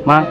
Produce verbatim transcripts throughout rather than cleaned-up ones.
Ma.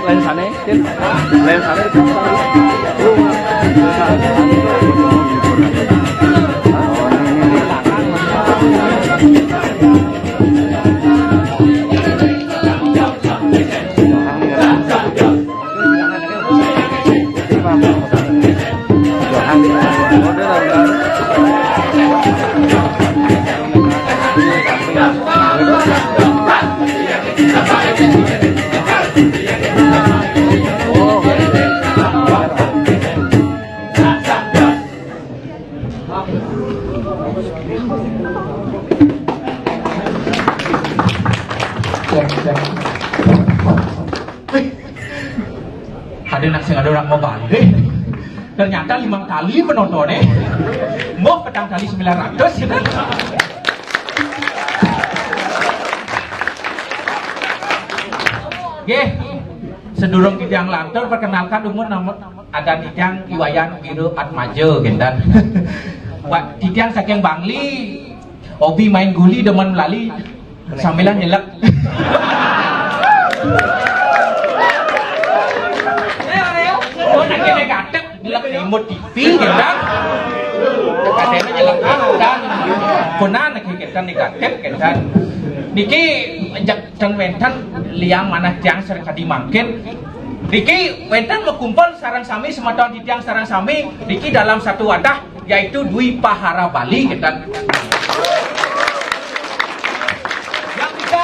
Lensane, Cin. Lensane. Cek, cek. Ada nak sing ada orang mau balik. Ternyata lima kali penontonnya. Mau petang kali sembilan ratus gitu. Oke, sedurung titiang lantur, perkenalkan, umur nama ada titiang Iwayan Wiro Atmaja, gendan. Wah, titiang saking Bangli, hobi main guli, demen melali, sambilan nyelek. Oh, nak kena gatek, nyelek remote T V, gendan. Katanya nyelek gendan. Konan lagi gendan negatif, gendan. Niki jak dan wénten liang manah tiang sareng kadi mangkin. Niki wénten makumpul sareng sami semeton titiang sareng sami niki dalam satu wadah, yaitu Dwi Pahara Bali, gitu. Yang bisa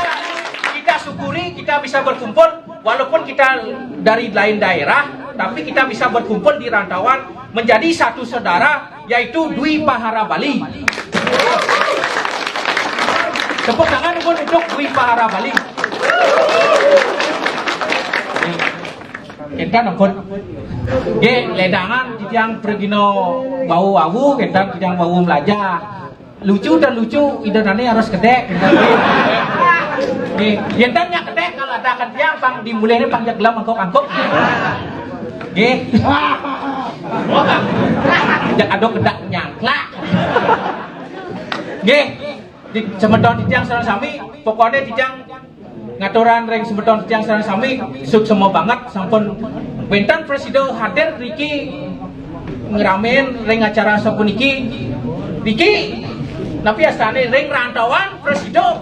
kita syukuri, kita bisa berkumpul, walaupun kita dari lain daerah, tapi kita bisa berkumpul di rantauan, menjadi satu saudara, yaitu Dwi Pahara Bali. Tepuk tangan pun untuk Dwi Pahara Bali. Kita nempun. Nggih, ledangan titiang pragina wau-wau, kita titiang wau melajah. Lucu dan lucu, idanane harus gedek. Nggih, yen ten nyak gedek, kalau ada kan tiang pang dimulihne pang jak gelam angkok-angkok. Nggih. Jak aduk gedak nyangklak. Nggih, di semeton titiang sareng sami. Pokoknya titiang ngaturan ring semeton titiang sareng sami, suksma banget sampun wénten prasida hadir niki ngramén ring acara sapuniki. Niki napi astané ring rantauan prasida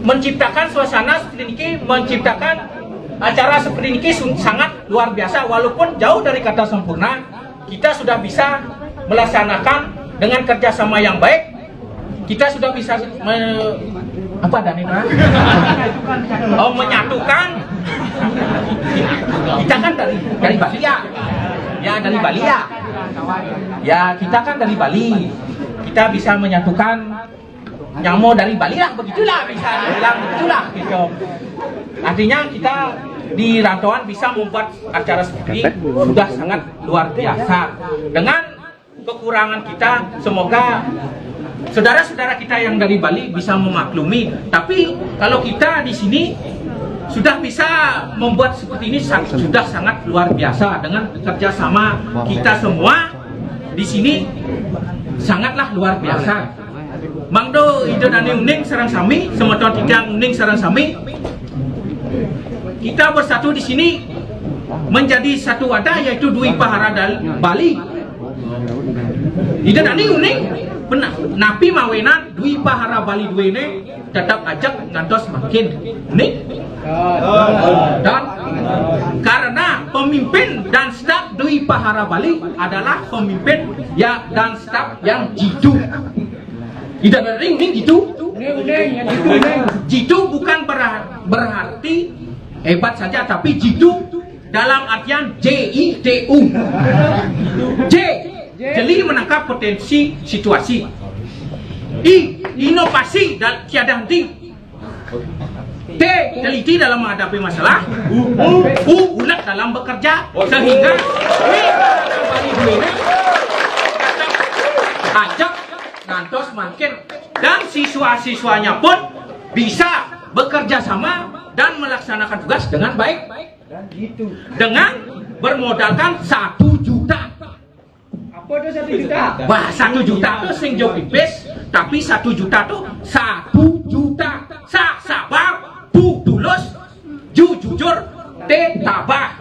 menciptakan suasana seperti niki, menciptakan acara seperti niki sun-, sangat luar biasa, walaupun jauh dari kata sempurna, kita sudah bisa melaksanakan dengan kerjasama yang baik. Kita sudah bisa me-, apa adanya, Pak? Oh, menyatukan. Kita kan dari dari Bali ya. Ya, dari Bali ya. Ya, kita kan dari Bali. Kita bisa menyatukan nyamo dari Bali lah, begitulah, bisa dibilang begitulah gitu. Artinya kita di rantauan bisa membuat acara seperti ini sudah sangat luar biasa. Dengan kekurangan kita, semoga saudara-saudara kita yang dari Bali bisa memaklumi. Tapi kalau kita di sini sudah bisa membuat seperti ini, sa-, sudah sangat luar biasa. Dengan kerjasama kita semua di sini, sangatlah luar biasa. Mangda Ida Dané uning sareng sami, semeton titiang uning sareng sami, kita bersatu di sini menjadi satu wadah, yaitu Dwi Pahara Dal-, Bali. Ida Dané uning, pena-, napi mawinan Dwi Pahara Bali duéné tetap ajeg ngantos mangkin. Nih. Dan karena pemimpin dan staf Dwi Pahara Bali adalah pemimpin ya dan staf yang jitu. Ida Dané uning jitu. Jitu bukan berha-, berarti hebat saja, tapi jitu dalam artian J I T U. J, jeli menangkap potensi situasi. I, inovasi dan tiada henti. T, teliti dalam menghadapi masalah. U, ulet dalam bekerja. Sehingga ajak ngantos mangkin, dan siswa-siswanya pun bisa bekerja sama dan melaksanakan tugas dengan baik. Dengan bermodalkan satu juta. Apa tu satu juta? Wah, satu juta tu sing jo pipis, tapi satu juta tu satu juta. Sa, sabar, bu, tulus, ju, jujur, te, tabah.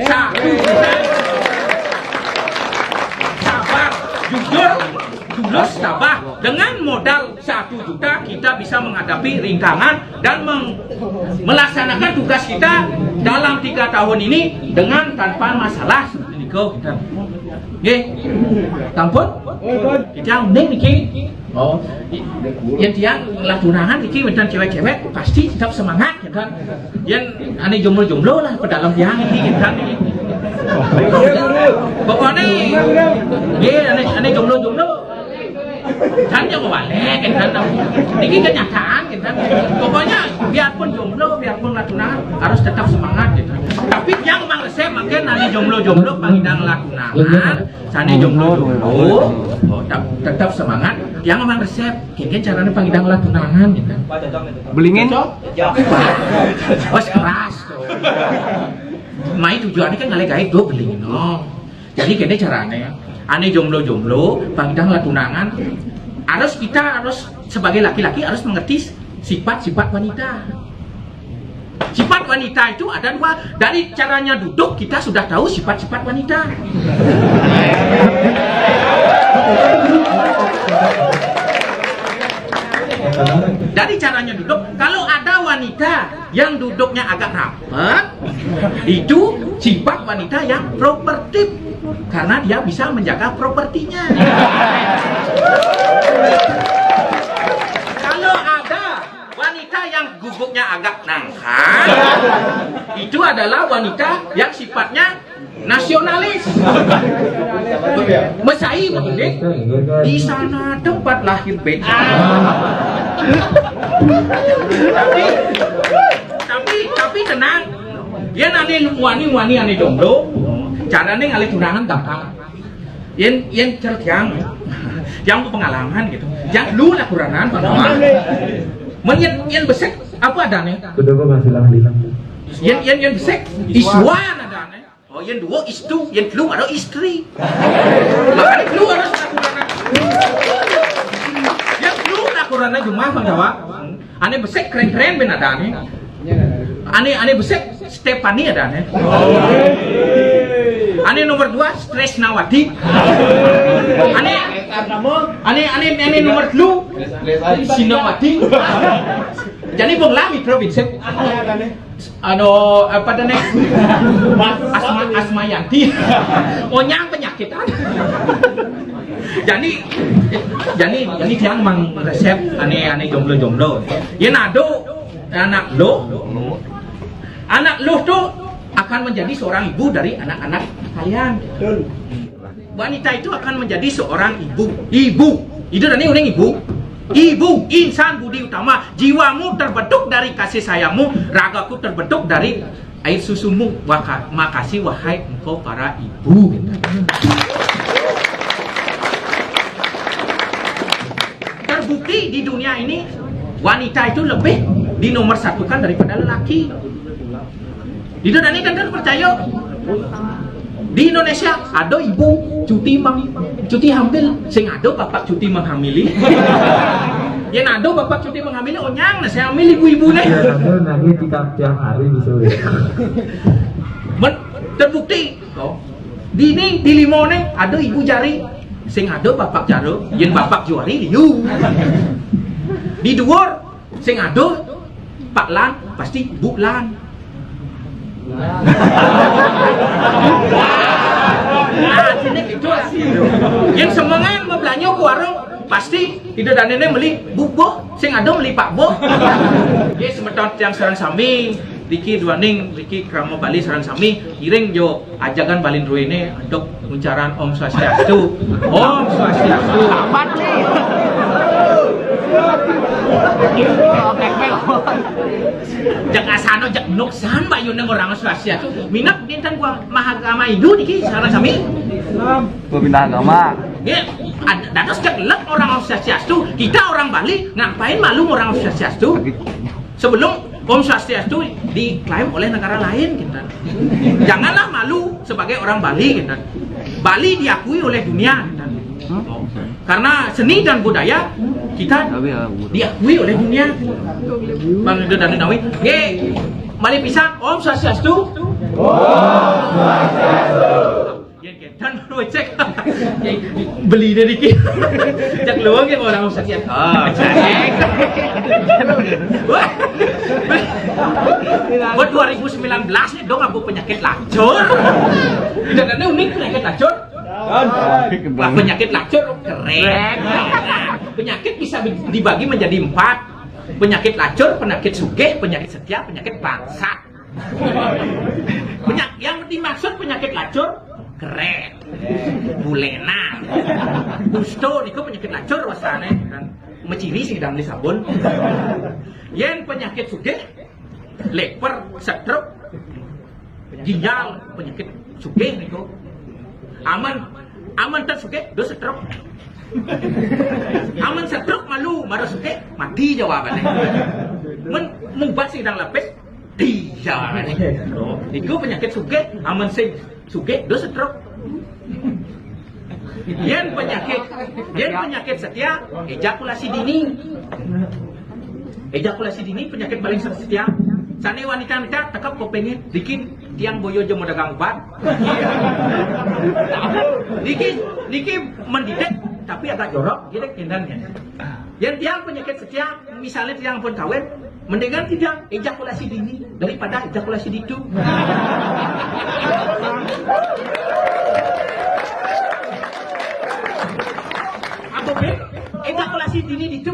Satu juta. Sabar, jujur, tulus, tabah. Dengan modal satu juta, kita bisa menghadapi rintangan dan meng-, melaksanakan tugas kita dalam tiga tahun ini dengan tanpa masalah. Seperti niku, kita. Nggih. Sampun? Kita ning niki. Oh, yén tiang ngelah tunangan niki wénten céwék-céwék, pasti tetap semangat, ya kan? Yén ané jomblo-jomblo lah, pedalem tiang niki, ya kan? Pokoknya, nggih, ané, ané jomblo-jomblo. Kan jangan balik, ya kan? Niki kenyataan, ya kan? Pokoknya, biarpun jomblo, biarpun ngelah tunangan, harus tetap semangat, ya kan? Tapi tiang mang resep, mangkin ané jomblo-jomblo, pang ida ngelah tunangan, sané jomblo-jomblo, oh, tetap, tetap semangat. Tiang mang resep, kénkén carané pang ida ngelah tunangan, gitu. Belingin? Cocok? Wes keras. Mai tujuannya kan ngalih gaib tuh belingin, oh. Jadi kéné carané, ané jomblo-jomblo, pang ida ngelah tunangan, harus kita harus sebagai laki-laki harus mengerti sifat-sifat wanita. Sifat wanita itu ada dua. Dari caranya duduk kita sudah tahu sifat-sifat wanita. Dari caranya duduk, kalau ada wanita yang duduknya agak rapat, itu sifat wanita yang propertif karena dia bisa menjaga propertinya. Kalau ada wanita yang guguknya agak nangkal, itu adalah wanita yang sifatnya nasionalis. Mesai mendidik di sana tempat lahir beta. Tapi, tapi, tapi tenang. Yén ané wani-wani ané jomblo, carané ngalih tunangan gampang. Yén, yén cara tiang, tiang pengalaman gitu. Tiang lu lah kurangan pengalaman. Mén yén, yén besik, apa adané? Sudah kok ngasih lah. Yén, yén, yén besik, isuan adané. Oh, yén dua istu, yén telu ada istri. Makanya telu ada satu anak. Yén telu nak Urang jumah Bang Jawa. Ane besik keren-keren ben ada ane. Ane, ane besik Stephanie ada ane. Ane nomor dua Tresnawati. Ane, ane, ane, ane nomor dua Sinawati. Jadi bang lami provinsi. Anu, apa tadi? Asma, Asmayanti. Onyang penyakitan. Jadi, jadi, jadi tiang mang resep ane, ane jomblo-jomblo. Ya nado anak lo, anak lo tuh akan menjadi seorang ibu dari anak-anak kalian. Wanita itu akan menjadi seorang ibu. Ibu. Itu tadi orang ibu. Ibu, insan budi utama. Jiwamu terbentuk dari kasih sayangmu, ragaku terbentuk dari air susumu. Waka-, makasih wahai engkau para ibu. Terbukti di dunia ini wanita itu lebih dinomorsatukan daripada lelaki. Itu tadi kan percaya. Di Indonesia ada ibu cuti mang-, cuti hamil, sing ada bapak cuti menghamili. Ya ada bapak cuti menghamili, onyang nah saya hamil ibu-ibu nih. Ya ada nage tiap tiap hari bisa. Men, terbukti. Oh. Di ini di limo nih ada ibu jari, sing ada bapak jaro, yen bapak juari liu. Di duor sing ada Pak Lan, pasti Bu Lan. Nah, sini gitu lah. Yang semengan mau belanja ke warung, pasti tidak ada nenek beli Bu Boh, sing ada beli Pak Boh. Jadi semeton tiang sareng sami, Riki duaning, Riki krama Bali sareng sami, iring jo ajagan Bali Druene untuk ucaran Om Swastiastu. Om Swastiastu. Amat nih. Jek asano, jek nuksan, bayune orang Swastiastu. Minat dinten gua mahagama Hindu niki sareng sami. Gua pindah agama. Ya, ad-, dados jek lek orang Om Swastiastu. Kita orang Bali ngapain malu orang Om Swastiastu? Sebelum Om Swastiastu diklaim oleh negara lain, gitu. Janganlah malu sebagai orang Bali, gitu. Bali diakui oleh dunia, gitu. Karena seni dan budaya kita diakui oleh dunia. Bang Indo dan Nawi, ye, Bali pisan, Om Swastiastu. Om Swastiastu. Yen kedan becek. Beli dari ki. Cek luang ya orang usah siap. Oh, cek. Wah. Buat dua ribu sembilan belas nih dong aku penyakit lacur. Tidak ada unik penyakit lacur. Wah, penyakit lacur keren. Nah, penyakit bisa dibagi menjadi empat. Penyakit lacur, penyakit sugih, penyakit setia, penyakit bangsat. Penyak-, yang dimaksud penyakit lacur, keren, bulenan, kusto niku penyakit lacur wasane, kan. Meciri sing dalam sabun. Yen penyakit sugih, leper, stroke, ginjal, penyakit sugih niku. Aman, aman ter sugih, dos stroke. Aman stroke malu, baru sugih, mati jawabannya. Men, mubah sing dang lepis, iya. Itu penyakit sugih, aman sing sugih, dos stroke. Yen penyakit, yen penyakit setia, ejakulasi dini. Ejakulasi dini penyakit paling setia. Sane wanita-wanita tekep kepengin bikin tiang boyo aja mau dagang obat. Niki, niki mendidik tapi agak jorok, gitu kendalnya. Yang tiang penyakit setia, misalnya tiang pun kawin, mendingan tidak ejakulasi dini daripada ejakulasi ditu. Apa be? Ejakulasi dini ditu.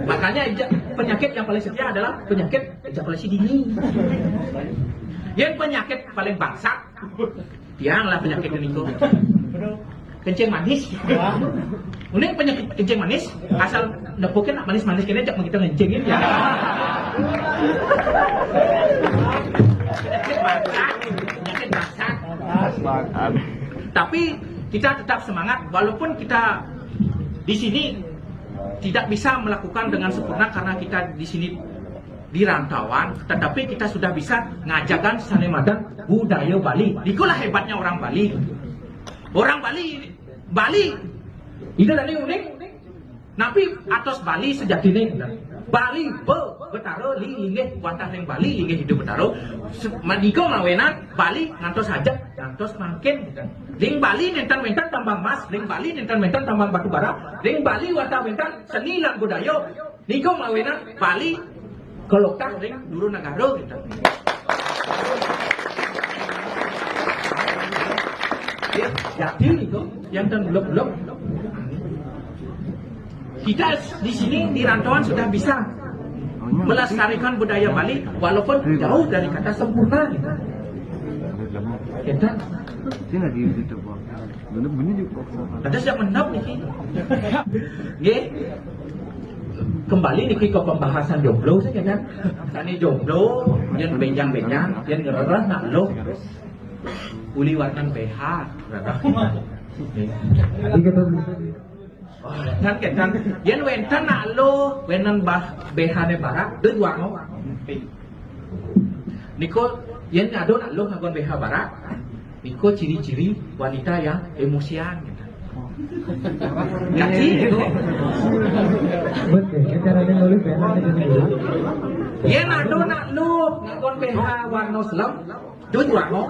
Makanya eja-, penyakit yang paling setia adalah penyakit ejakulasi dini. Yang penyakit paling bangsat, tiang lah penyakit ini tuh. Kencing manis. Ini penyakit kencing manis, asal nepukin manis-manis kene cak begitu ngencingin ya. Penyakit bangsat, penyakit bangsat. Tapi kita tetap semangat walaupun kita di sini tidak bisa melakukan dengan sempurna karena kita di sini di rantauan, tetapi kita sudah bisa ngajakan sane madan budaya Bali. Itulah hebatnya orang Bali. Orang Bali, Bali Ida tadi unik. Napi atos Bali sejatine? Bali be-, Betara li-, linggih wantah ring Bali linggih Ida Betara. Se-, madika mawinan Bali ngantos ajeg, ngantos mangkin. Ring Bali nenten-nenten tambang mas, ring Bali nenten-nenten tambang batu bara, ring Bali wantah wenten seni lan budaya. Nika mawinan Bali kaloktah ring duru negara kita. Ya, jadi nika yang ten belum-belum. Kita di sini di rantauan sudah bisa melestarikan budaya Bali walaupun jauh dari kata sempurna. Kita Sini lagi YouTube. Ada siap menap niki. Nggih. Kembali niki ke pembahasan jomblo saja kan. Sane jomblo, yen benjang-benjang, yen ngrereh nak luh. Uli warnan B H. Nggih. Iki to. Oh, kan, kan, kan. Yen wenten nak luh, wenten bah B H-ne barak, duit warna. Niko, yen ada nak luh nganggon B H barak, niko ciri-ciri wanita yang emosian gitu. Kaji gitu. Betul, ya, caranya nulis B H itu. Yen ada nak luh nganggon B H warna selem, duit warna.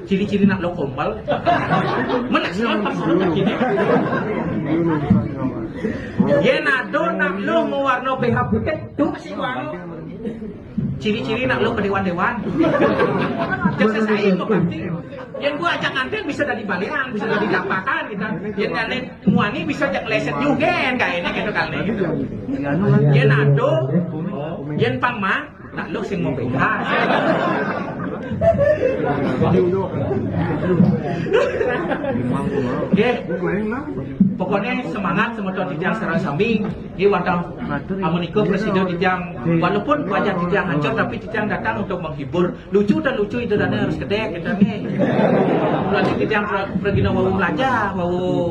Ciri-ciri nak luh kombal. Mana sih orang pas dulu gini? Yen ada nak luh mawarna B H putih, duit sing warna. Ciri-ciri nak luh kedewan-dewan. Jasa saya berarti. Yen gua ajak nganten bisa dari balian, bisa dari tapakan gitu. Yen ngane muani bisa ajak leset juga kan ini gitu kali gitu. Yen ada, yen pang mah, nak luh sing mau pegang. Nggih. Pokoknya semangat semeton titiang sareng sami. Nggih wantah amunika presida titiang walaupun wajah titiang hancur tapi titiang datang untuk menghibur. Lucu dan lucu itu dan harus kedek kita nggih. Berarti titiang pre-, pragina wau belanja, wau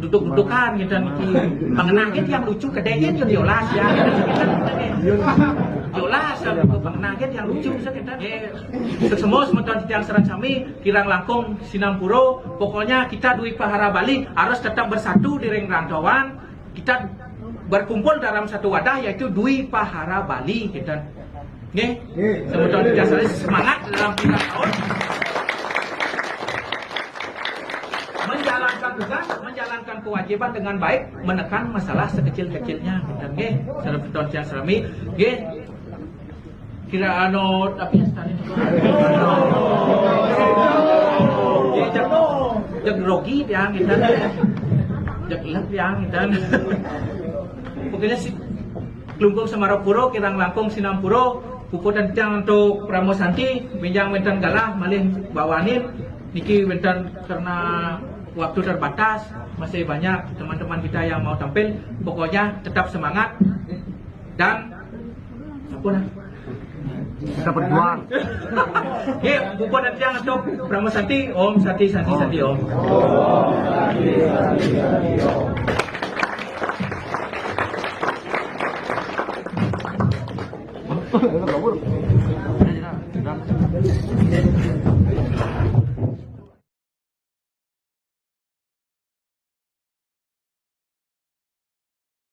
duduk-dudukan gitu niki. Mengenangin yang lucu kedek ya diolas ya. Diolas mengenangin yang lucu kita nggih. Sesemo semeton titiang sareng sami kirang langkung sinampura. Pokoknya kita Dwi Pahara Bali harus tetap bersatu di ring rantauan. Kita berkumpul dalam satu wadah yaitu Dwi Pahara Bali kita. Nggih. Semeton titiang sareng semangat dalam tiga tahun. Menjalankan tugas, menjalankan kewajiban dengan baik, menekan masalah sekecil-kecilnya. Kita nggih, semeton titiang sareng sami. Nggih. Kira anu tapi ya sekali. Ya, jag, jag grogi tiang kita. Jag lek tiang kita. Pokoknya si Klungkung Semarapura, kirang langkung sinampura, puput titiang untuk Parama Santi, benjang wenten galah, malih bawanin, niki wenten karena waktu terbatas, masih banyak teman-teman kita yang mau tampil, pokoknya tetap semangat, dan apa nah? Kita berjuang. Nggih, puput titiang untuk Parama Santi, Om Santi, Santi, Santi, Om.